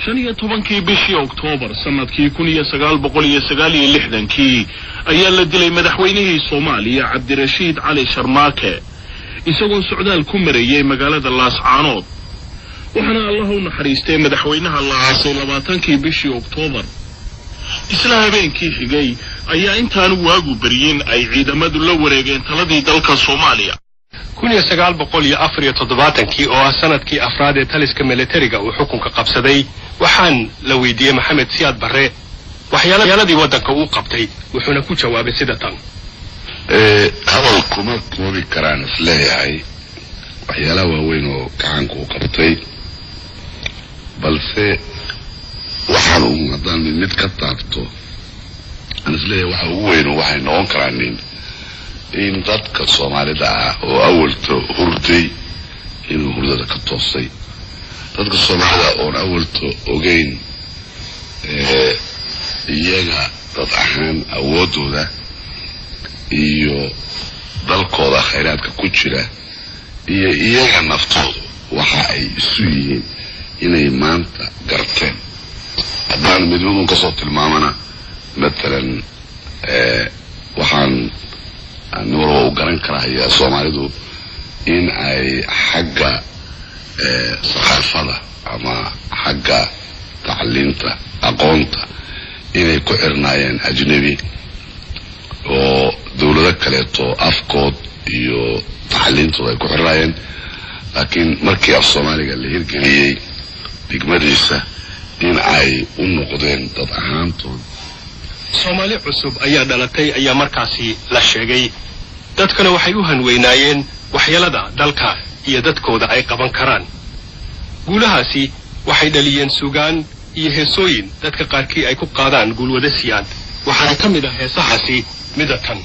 15-kii bishii Oktoobar sanadkii 1969-kii ayaa la dilay madaxweynihii Soomaaliya, Cabdirashiid Cali Sharmaake, isagoo socdaal ku marayay magaalada Laascaanood. Waxaana Allah u naxariistay madaxweynaha la aasay 20-kii bishii Oktoobar. Isla habeenkii xigay ayaa intaanu waagu beryin ay ciidamadu la wareegeen taladii dalka Soomaaliya. 1974-kii, oo ah sanadkii afraad ee taliska militariga uu xukunka qabsaday, waxaan la weydiiyey Maxamed Siyaad Barre waxyaaladii waddanka uu qabtay, wuxuuna ku jawaabay sida tan. Hadal kuma koobi karaan isleeyahay waxyaalaha waaweyn oo gacanka uu qabtay, balse waxaan uun haddaan mid mid ka taabto aan isleeyahay waxa ugu weyn oo waxay noqon karaan in dadka Soomaalida ah oo awalto hurday inuu hurdada ka toosay, dadka Soomaalida oon awalto ogeyn iyaga dad ahaan awooddooda iyo dalkooda khayraadka ku jira iyo iyaga naftoodu waxa ay isu yihiin inay maanta garteen. Haddaan mid midun kasoo tilmaamana, matalan, waxaan nin walba u garan karaya Soomaalidu in ay xagga thaqaafada ama xagga tacliinta, aqoonta, inay ku xirnaayeen ajnebi oo dawlado kaleeto afkood iyo tacliintooda ay ku xirnaayeen, laakiin markii af Soomaaliga la hirgeliyey degmadiisa in ay u noqdeen dad ahaantood. Soomaali cusub ayaa dhalatay ayaa markaasi la sheegay. Dadkuna waxay u hanweynaayeen waxyeelada dalka iyo dadkooda ay qaban karaan. Guulahaasi waxay dhaliyeen sugaan iyo heesooyin dadka qaarkii ay ku qaadaan guulwada Siyaad. Waxaana ka mid ah heesahaasi mida tan.